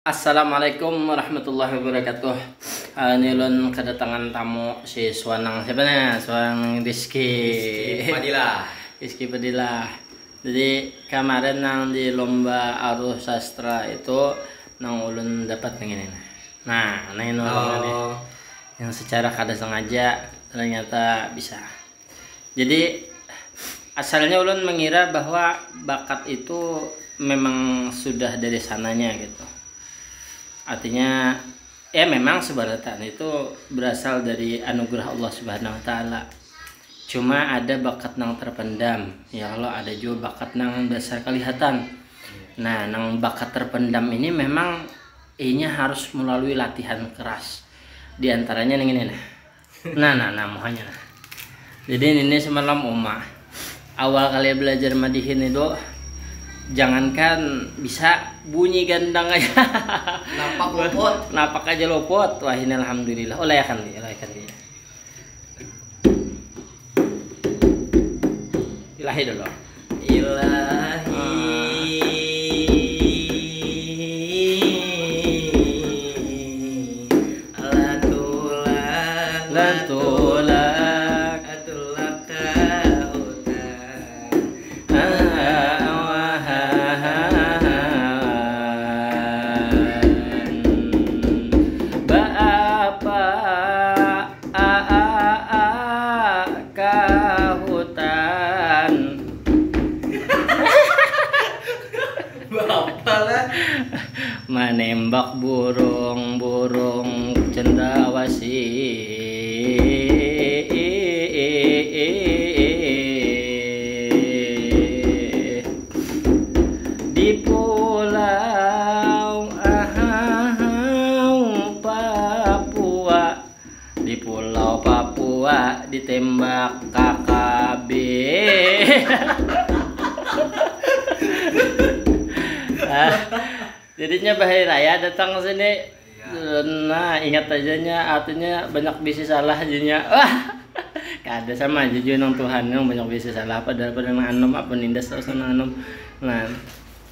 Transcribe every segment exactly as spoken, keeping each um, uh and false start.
Assalamualaikum warahmatullahi wabarakatuh. Ah, ini ulun kedatangan tamu si Suanang, siapa nih? Suanang Rizky. Rizky Fadilah. Rizky Fadilah. Jadi kemarin nang di lomba Aruh Sastra itu nang ulun dapat nang ini nah. Nah, nah ini orang ini. Oh, Yang secara kada sengaja ternyata bisa. Jadi asalnya ulun mengira bahwa bakat itu memang sudah dari sananya gitu. Artinya ya memang sebenarnya itu berasal dari anugerah Allah Subhanahu wa taala. Cuma ada bakat nang terpendam. Ya kalau ada juga bakat nang dasar kelihatan. Nah, nang bakat terpendam ini memang inya harus melalui latihan keras. Di antaranya nang ini nah. Nah, nah, nah, muhanya nah. Jadi ini semalam Uma awal kali belajar madihin itu jangankan bisa bunyi gandang aja. Napak luput. Napak aja luput. Wah, ini alhamdulillah. Oleh akan dia, oleh akan dia. Ilahi dulu. Ilahi. Latulak. Latulak. Latulak ka hutan. Baapa aa ka hutan. Baapa lah. Manembak burung-burung cendrawasih. Di pulau ahau Papua, di pulau Papua ditembak K K B. Ah, jadinya bahari raya datang sini. Nah, ingat aja nya, artinya banyak bisi salah aja nya. Wah, kada sama aja juga nang Tuhan yang banyak bisi salah. Padahal pada nang anom apa nindas terus nang anom. Nah,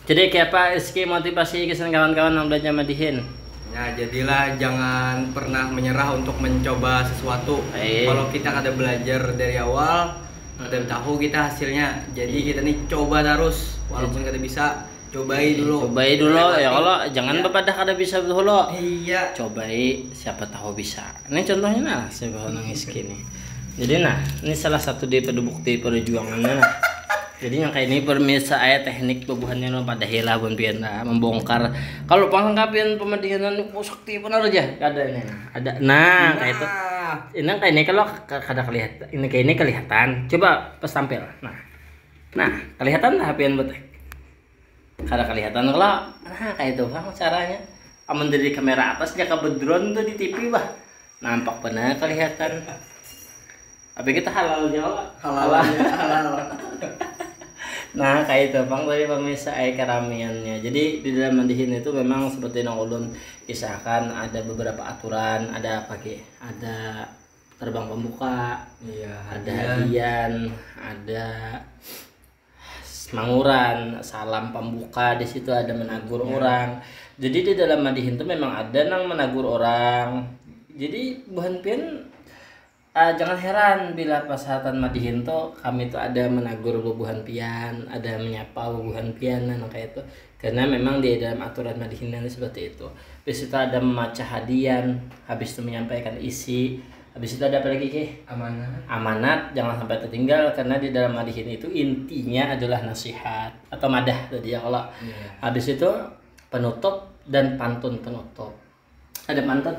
jadi kayak apa Rizky motivasi kesan kawan-kawan yang belajar madihin? Nah, jadilah jangan pernah menyerah untuk mencoba sesuatu. Eh. Kalau kita kada belajar dari awal, kada tahu kita hasilnya. Jadi kita nih coba terus, walaupun kada bisa, cobai dulu. Cobai dulu ya kalau jangan Iya. Bapadah kada bisa dulu. Iya. Cobai, siapa tahu bisa. Ini contohnya nah, siapa nang Rizky nih. Jadi nah, ini salah satu daripada bukti perjuangannya nah. Jadi yang kayak ini permisa aja teknik bebuhannya lo pada hilah pun pian lah membongkar. Kalau pangangkapian pemadihinan itu sakti benar aja. Ada ini nah. Ada nah, kayak itu. Nah, Ini kayak ini kalau ka- kada kelihatan, ini kayak ini kelihatan. Coba pas tampil. Nah. Nah, kelihatan lah pian betek. Kada kelihatan kalau nah kayak itu bang caranya. Amun dari kamera atas jaka bedron tuh di T V bah. Nampak benar kelihatan. Tapi kita halal Jawa. Halal ya, halal. Nah, kayak itu bang tadi pemirsa ai keramiannya. Jadi di dalam mandihin itu memang seperti nang ulun kisahkan ada beberapa aturan, ada apa ki? Ada terbang pembuka, Iya, ada hadiah. Hadian, ada manguran, salam pembuka di situ ada menagur orang. Jadi di dalam madihin tuh memang ada nang menagur orang. Jadi buhan pian ah, jangan heran bila pas hatan madihin tuh kami tuh ada menagur bubuhan pian, ada menyapa bubuhan pian nah nang kayak itu. Karena memang di dalam aturan madihin ini seperti itu. Habis itu ada membaca hadian, habis itu menyampaikan isi, habis itu ada apa lagi ki? Amanah. Amanat jangan sampai tertinggal karena di dalam madihin itu intinya adalah nasihat atau madah tadi ya kalau Iya. habis itu penutup dan pantun penutup ada pantun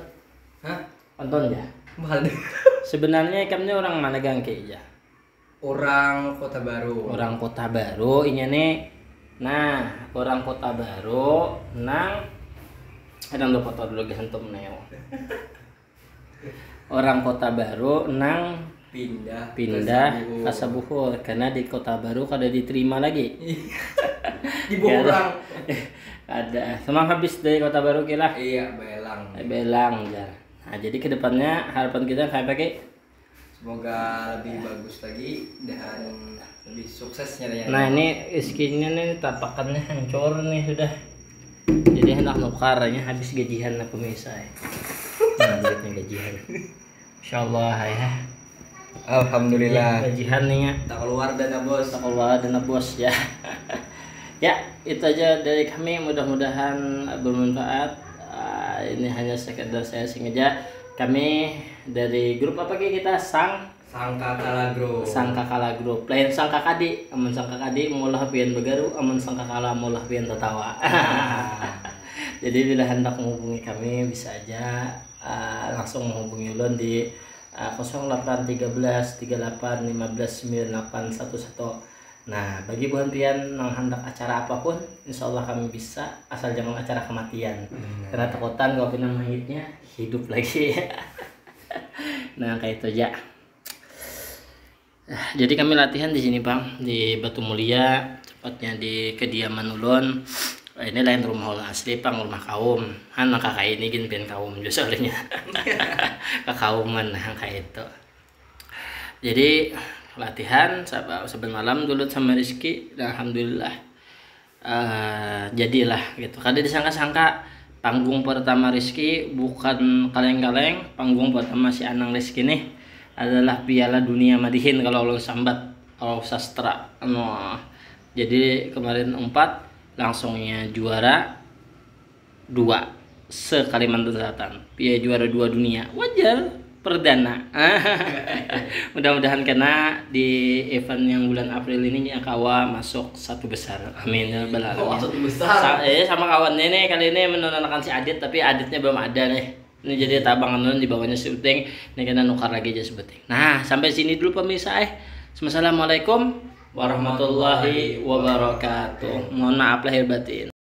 Hah? Pantun ya. Mahal deh. Sebenarnya ikam ini orang mana gangke ya? Orang Kota Baru. Orang Kota Baru inya nih. Nah, orang Kota Baru nang kadang dua foto dulu gasantum neo. Orang Kota Baru nang Pindah. pindah Ke Sabuhur. Ke Sabuhur karena di Kota Baru kada diterima lagi. Dibawa orang. Ada. Semang habis dari Kota Baru kilah. Iya, belang. Eh, belang jar. Nah, jadi kedepannya harapan kita kayak apa ki? Semoga lebih bagus lagi dan lebih sukses nyatanya. Nah, ini iskinya nih tapakannya hancur nih sudah. Jadi hendak nukar, nya habis gajihan lah pemirsa. Nah, duitnya gajihan. Insyaallah ya. Alhamdulillah. Gajihan nih ya. Tak keluar dana bos. Keluar dana bos ya. Ya, itu aja dari kami, mudah-mudahan bermanfaat. Ah, ini hanya sekedar saya sengaja. Kami dari grup apa ki kita? Sang Sangka Kalagro. Sangka Kalagro. Lain Sangka Kadi. Amun Sangka Kadi maulah pian bagaru, amun Sangka Kala maulah pian tatawa. Jadi bila hendak menghubungi kami bisa aja ah, langsung menghubungi ulun di ah, kosong delapan tiga belas tiga delapan lima belas sembilan delapan satu satu. Nah, bagi buhan pian nang handak acara apapun, insyaallah kami bisa, asal jangan acara kematian. Karena takutan kalau pina mayitnya hidup lagi. Nah, kayak itu aja. Ah, jadi kami latihan di sini, Bang, di Batu Mulia, tepatnya di kediaman ulun. Ini lain rumah ulun asli, Pang, rumah kaum. Han, nang kakai ini gin pian kaum jua soalnya. Kakauman, nah, kayak itu. Jadi latihan saba- saban malam dulu sama Rizky, dan alhamdulillah eh, jadilah gitu. Kada disangka-sangka panggung pertama Rizky bukan kaleng-kaleng, panggung pertama si Anang Rizky nih adalah Piala Dunia Madihin kalau ulun sambat, kalau sastra. Anu, jadi kemarin umpat langsungnya juara dua se Kalimantan Selatan, pia juara dua dunia, wajar, perdana. Mudah-mudahan kena di event yang bulan April ini nya kawa masuk satu besar, amin ya rabbal alamin. Masuk besar. Sa- eh, sama kawannya nih kali ini menontonkan si Adit, tapi Aditnya belum ada nih. Ini jadi tabangan ulun di bawahnya si Uting. Ini kena nukar lagi aja sebuting. Nah, sampai sini dulu pemirsa eh. Wassalamualaikum warahmatullahi wabarakatuh. Mohon maaf lahir batin.